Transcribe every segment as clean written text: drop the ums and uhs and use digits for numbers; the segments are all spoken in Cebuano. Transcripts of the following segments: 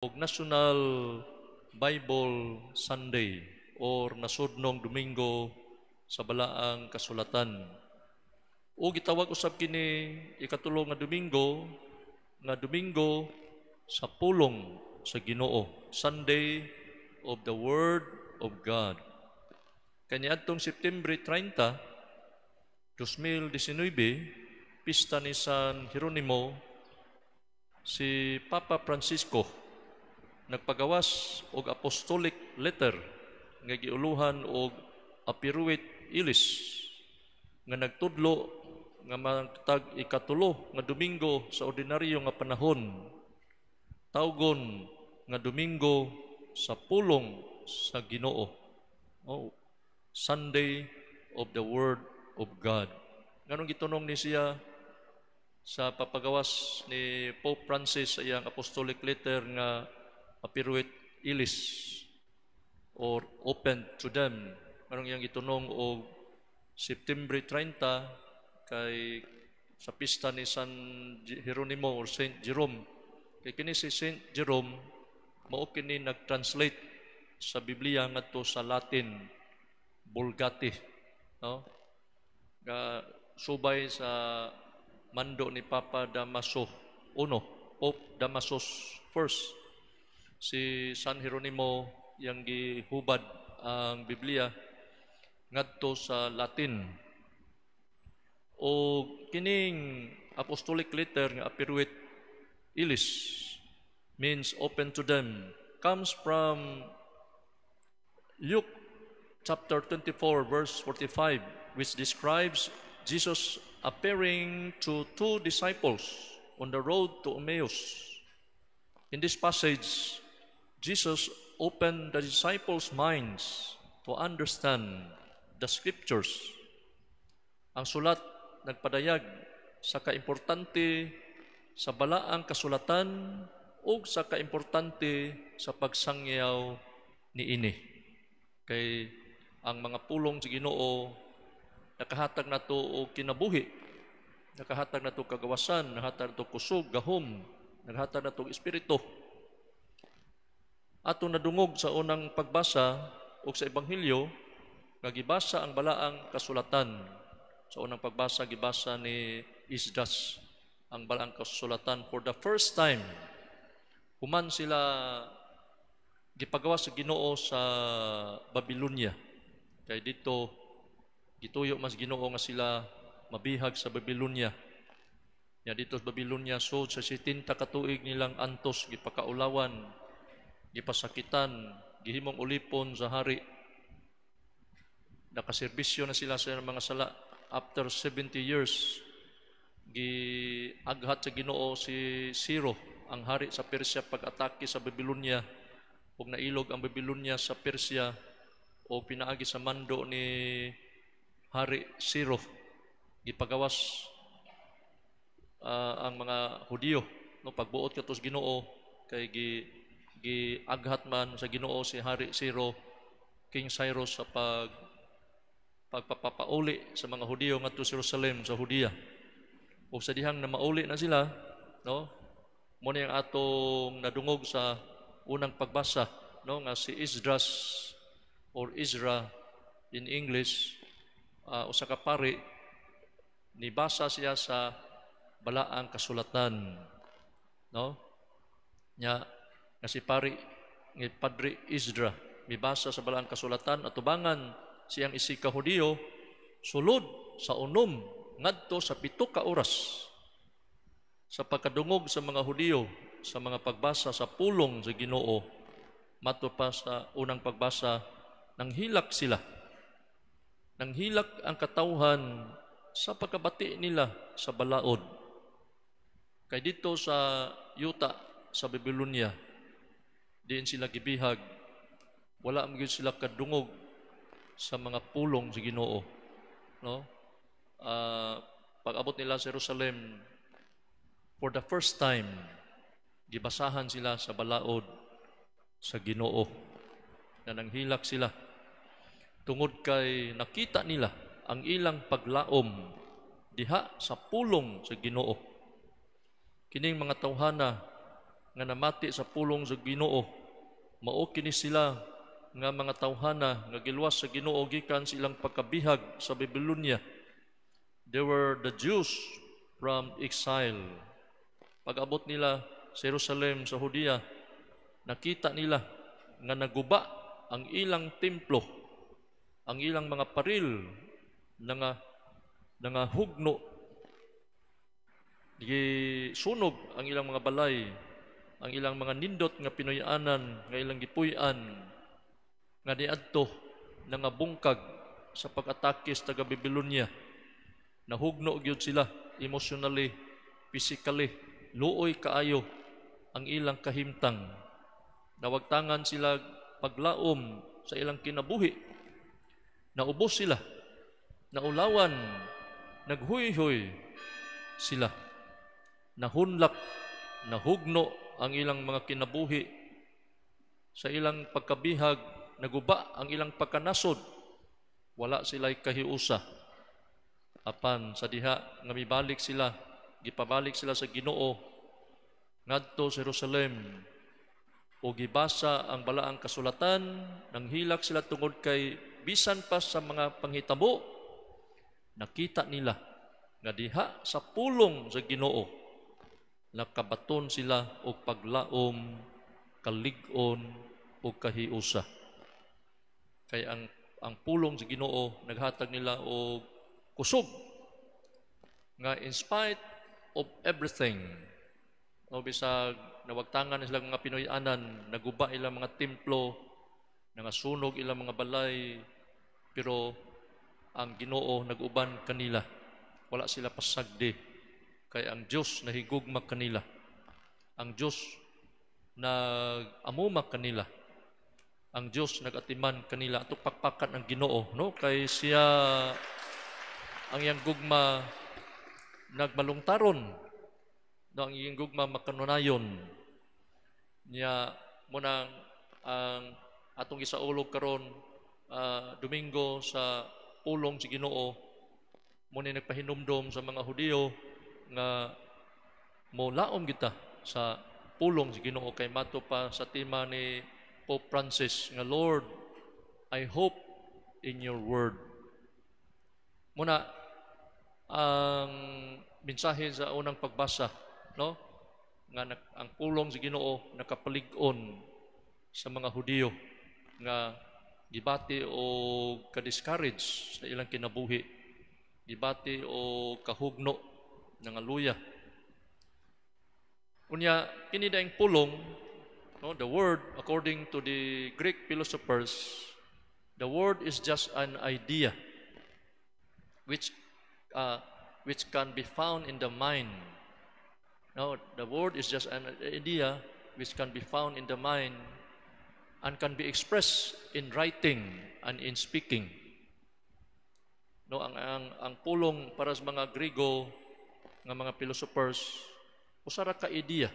Og National Bible Sunday or Nasodnong Domingo sa Balaang Kasulatan. O gitawag usab kini ikatulo nga Domingo nga Domingo sa Pulong sa Ginoo, Sunday of the Word of God. Kaniadtong September 30, 2019, pista ni San Jeronimo, si Papa Francisco nagpagawas og apostolic letter nga giuluhan og Aperuit Illis nga nagtudlo nga matag ikatulo nga Domingo sa ordinaryo nga panahon tawgon nga Domingo sa Pulong sa Ginoo. Oh, Sunday of the Word of God. Nganong gitunong ni siya sa papagawas ni Pope Francis sa iyang apostolic letter nga Aperuit Illis or "Open to them"? Nganong iyang gitunong og September 30 kay sa pista ni San Jeronimo or Saint Jerome? Kay kini si Saint Jerome, mao kini nag-translate sa Biblia ngadto sa Latin Vulgate, no, nga subay sa mando ni Papa Damaso I, Pope Damasus First. Si San Jeronimo, yang gihubad ang Biblia ngadto sa Latin. O kining apostolic letter nga Aperuit Illis, means "open to them," comes from Luke chapter 24 verse 45, which describes Jesus appearing to two disciples on the road to Emmaus. In this passage, Jesus opened the disciples' minds to understand the scriptures. Ang sulat nagpadayag sa kaimportante sa balaang kasulatan ug sa kaimportante sa pagsangyaw niini. Kay ang mga pulong sa Ginoo nakahatag nato og kinabuhi, nakahatag nato kagawasan, nakahatag nato kusog, gahom, nakahatag nato og espiritu. Ato nadungog sa unang pagbasa ug sa ebanghelyo nga gibasa ang balaang kasulatan. Sa unang pagbasa, gibasa ni Esdras ang balaang kasulatan for the first time human sila gipagawas sa Ginoo sa Babylonia. Kay dito gituyo mas Ginoo nga sila mabihag sa Babylonia. Ya dito sa Babylonia, so sa 70 ka tuig nilang antos, gipakaulawan, gipasakitan, gihimong ulipon sa hari. Nakaserbisyo na sila sa mga sala. After 70 years, giaghat sa Ginoo si Ciro, ang hari sa Persia, pag-atake sa Babylonia, ug nailog ang Babylonia sa Persia o pinaagi sa mando ni Hari Ciro, gipagawas ang mga Hudiyo, no, pagbuot kato sa Ginoo, kay giaghat man sa Ginoo si Hari Ciro, King Cyrus, sa pagpapauli sa mga Hudiyo ngadto sa Jerusalem sa Judea. O sa dihang na mauli na sila, no? Mo ni ang atong nadungog sa unang pagbasa, no, nga si Esdras or Ezra in English, usa ka pari, nibasa siya sa balaang kasulatan, no? Nya nga si pari nga Padre Ezra mibasa sa balaang kasulatan atubangan siyang isig ka Hudiyo sulod sa 6 ngadto sa 7 ka oras. Sa pagkadungog sa mga Hudiyo sa mga pagbasa sa pulong sa Ginoo mato pa sa unang pagbasa, nanghilak sila. Nanghilak ang katawhan sa pagkabati nila sa balaod. Kay dito sa yuta sa Babylonia, diin sila gibihag, wala man gyud sila kadungog sa mga pulong sa Ginoo, no? Pag-abot nila sa Jerusalem, for the first time gibasahan sila sa balaod sa Ginoo na nanghilak sila tungod kay nakita nila ang ilang paglaom diha sa pulong sa Ginoo. Kining mga tawhana nga namati sa pulong sa Ginoo. Mao kini sila nga mga tawhana nga giluwas sa Ginoo gikan sa ilang pagkabihag sa Babylonia. They were the Jews from exile. Pag-abot nila sa Jerusalem, sa Judea, nakita nila nga naguba ang ilang templo, ang ilang mga paril nangahugno, gisunog ang ilang mga balay, ang ilang mga nindot nga pinuy-anan nga ilang gipuy-an nga niadto nangabungkag sa pag-atake sa taga Babylonia. Nahugno gyud sila emotionally, physically, luoy kaayo ang ilang kahimtang. Nawagtangan sila paglaom sa ilang kinabuhi. Naubos sila, naulawan, naghuyhoy sila. Nahunlak, nahugno ang ilang mga kinabuhi. Sa ilang pagkabihag, naguba ang ilang pagkanasod. Wala sila'y kahiusa. Apan sa diha nga mibalik sila, gipabalik sila sa Ginoo ngadto sa Jerusalem o gibasa ang balaang kasulatan, nanghilak sila tungod kay bisan pa sa mga panghitabo, nakita nila nga diha sa pulong sa Ginoo nakabaton sila og paglaom, kalig-on ug kahiusa. Kay ang pulong sa Ginoo naghatag nila og kusog nga in spite of everything, o bisag nawagtangan sila mga pinuy-anan, naguba ilang mga templo, nangasunog ilang mga balay, pero ang Ginoo nag-uban kanila. Wala sila pasagdi kay ang Dios nahigugma kanila. Ang Dios nag-amuma kanila. Ang Dios nag-atiman kanila. Ato pakpakan ang Ginoo, no? Kay siya, ang iyang gugma nagmalungtaron, no? Ang iyang gugma makanunayon niya. Munang ang atong gisaulog karon, Domingo sa pulong sa Ginoo, mo ni nagpahinumdom sa mga Hudiyo nga molaom kita sa pulong sa Ginoo, kay mato pa sa tema ni Pope Francis nga "Lord, I hope in your word." Muna ang mensahe sa unang pagbasa, no, nga ang pulong sa Ginoo nakapalig-on sa mga Hudiyo nga gibati o ka-discourage sa ilang kinabuhi, gibati o kahugno, nangaluya. Unya kini daing pulong, no, the word, according to the Greek philosophers, the word is just an idea which can be found in the mind. No, the word is just an idea which can be found in the mind and can be expressed in writing and in speaking. No, ang pulong para sa mga Grigo nga mga philosophers, usa ra ka idea,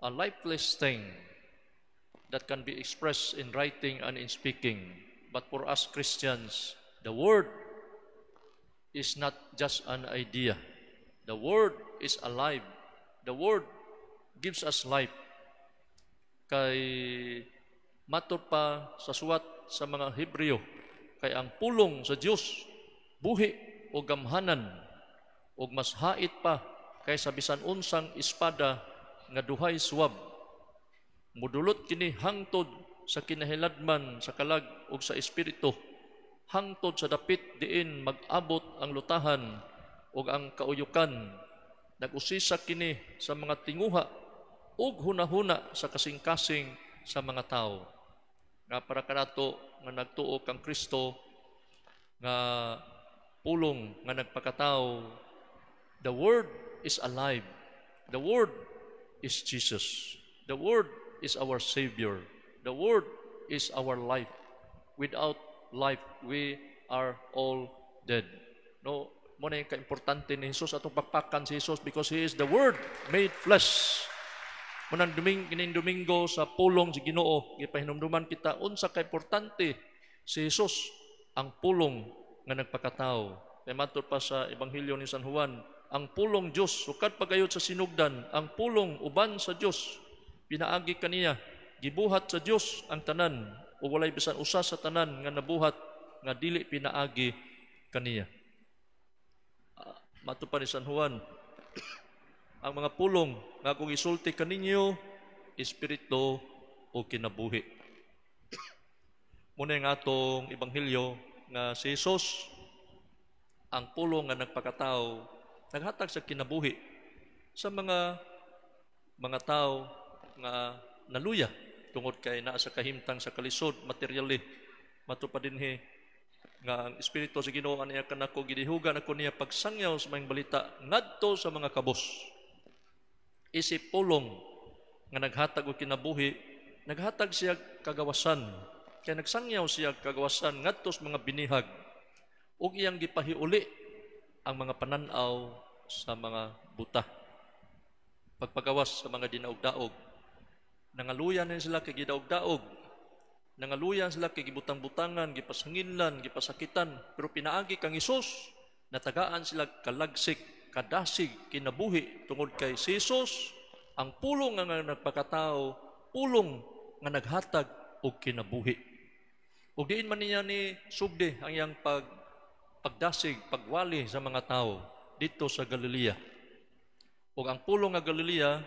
a lifeless thing that can be expressed in writing and in speaking. But for us Christians, the word is not just an idea. The word is alive. The word gives us life. Kay matod pa sa suwat sa mga Hebreo, kay ang pulong sa Dios buhi o gamhanan ug mas hait pa kaysa bisan unsang espada nga duhay suwab. Mudulot kini hangtod sa kinahiladman sa kalag ug sa espiritu, hangtod sa dapit diin mag-abot ang lutahan ug ang kauyukan. Nag-usisa kini sa mga tinguha ug hunahuna sa kasing-kasing sa mga tao. Nga para kanato nga nagtuo kang Kristo nga pulong nga nagpakatao, the word is alive. The word is Jesus. The word is our Savior. The word is our life. Without life, we are all dead. No, mo na yung kaimportante ni Jesus. Atong pakpakan si Jesus because He is the Word made flesh. Munang kining Domingo sa pulong sa Ginoo, gipahinumduman kita unsa ka importante si Jesus, ang pulong nga nagpakatao. Kay matod pa sa Ebanghelyo ni San Juan, Ang pulong Dios sukad pagayod sa sinugdan, ang pulong uban sa Dios. Pinaagi kaniya gibuhat sa Dios ang tanan, ug walay bisan usa sa tanan nga nabuhat nga dili pinaagi kaniya. Mato pa ni San Juan, ang mga pulong nga akong isulti kaninyo, espiritu o kinabuhi. Muna yung atong ebanghelyo nga si Jesus, ang pulong nga nagpakatao, naghatag sa kinabuhi sa mga tao nga naluya tungod kay naa sa kahimtang sa kalisod materially. Mato pa dinhi nga ang Espiritu sa Ginoo aniya kanako, gidihugan ako niya pagsangyaw sa maayong balita ngadto sa mga kabos. Isip pulong nga naghatag og kinabuhi, naghatag siya kagawasan, kay nagsangyaw siya kagawasan ngadto sa mga binihag ug iyang gipahiuli ang mga panan-aw sa mga buta, pagpagawas sa mga dinaog-daog. Nangaluya na sila kay gidaog-daog, nangaluya sila kay gibutang-butangan, gipasanginlan, gipasakitan, pero pinaagi kang Hesus, natagaan sila kalagsik, kadasig, kinabuhi, tungod kay si Hesus ang pulong nga nagpakatao, pulong nga naghatag og kinabuhi. Ug diin man niya ni sugdi ang iyang pagdasig, pagwali sa mga tao dito sa Galilea. Ug ang pulong nga Galilea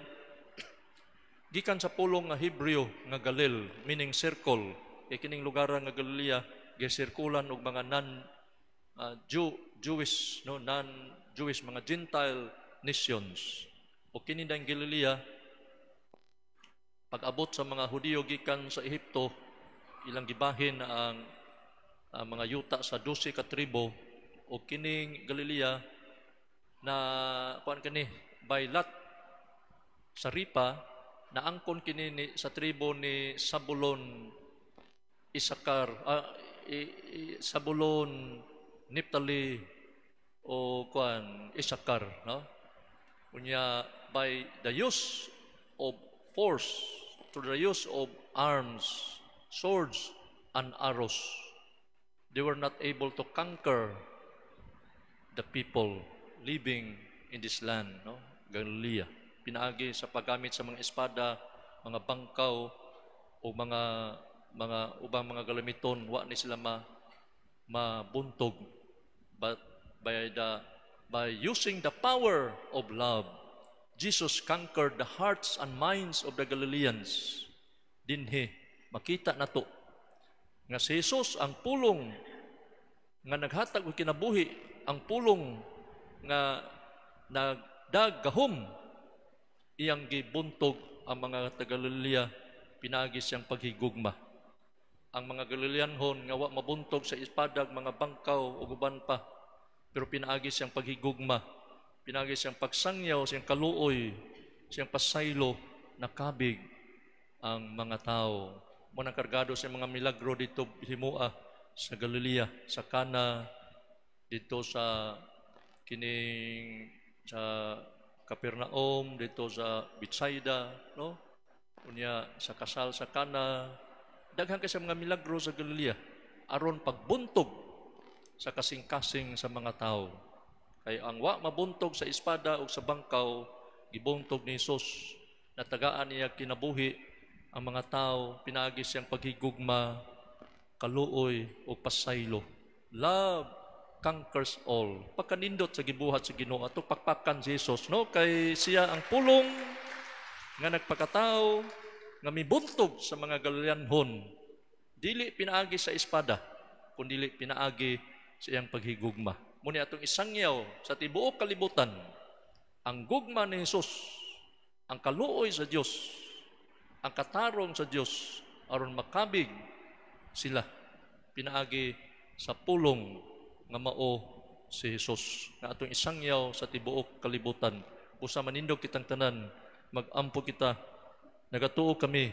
gikan sa pulong nga Hebreo nga Galil, meaning circle. Kay kining lugar nga Galilea gisirkulan og mga non Jewish, no, non Jewish, mga Gentile nations. O kini dang Galilea, pag-abot sa mga Hudiyo gikan sa Ehipto, ilang gibahin ang mga yuta sa 12 ka tribo, o kining Galilea na kuan kani by lot sa ripa, naangkon kini ni, sa tribo ni Sabulon, Isakar, Sabulon, Neptali o kuan Isakar, no? Unya by the use of force, through the use of arms, swords and arrows, they were not able to conquer the people living in this land, no? Galilea. Pinaagi sa paggamit sa mga espada, mga bangkaw o mga ubang mga galamiton, wa ni sila mabuntog. But by using the power of love, Jesus conquered the hearts and minds of the Galileans. Dinhi makita nato nga si Jesus ang pulong nga naghatag og kinabuhi, ang pulong nga nagdagahom, iyang gibuntog ang mga taga-Galilea pinaagi siyang paghigugma. Ang mga Galileanhon nga wa mabuntog sa espadag, mga bangkaw ug uban pa, pero pinaagi siyang paghigugma, pinaagi siyang pagsangyaw, siyang kaluoy, siyang pasaylo, nakabig ang mga tao. Mo nang kargado sa mga milagro dito himua sa Galilea, sa Cana, dito sa kining sa Capernaum, dito sa Bethsaida, no? Unya sa kasal sa Cana, daghan kay sa mga milagro sa Galilea aron pagbuntog sa kasing-kasing sa mga tao. Kay ang wa mabuntog sa espada o sa bangkaw, gibuntog ni Jesus. Natagaan niya kinabuhi ang mga tao pinaagi siyang paghigugma, kaluoy o pasaylo. Love conquers all. Pagkanindot sa gibuhat sa Ginoo ato, pakpakan si Jesus, no? Kay siya ang pulong nga nagpakatao nga mibuntog sa mga Galileanhon, dili pinaagi sa espada, kundi pinaagi sa iyang paghigugma. Muni atong isangyaw sa tibuok kalibutan ang gugma ni Jesus, ang kaluoy sa Dios, ang katarong sa Dios, aron makabig sila pinaagi sa pulong nga mao si Jesus nga atong isangyaw sa tibuok kalibutan. Busa manindog kitang tanan, magampo kita. Nagatuo kami.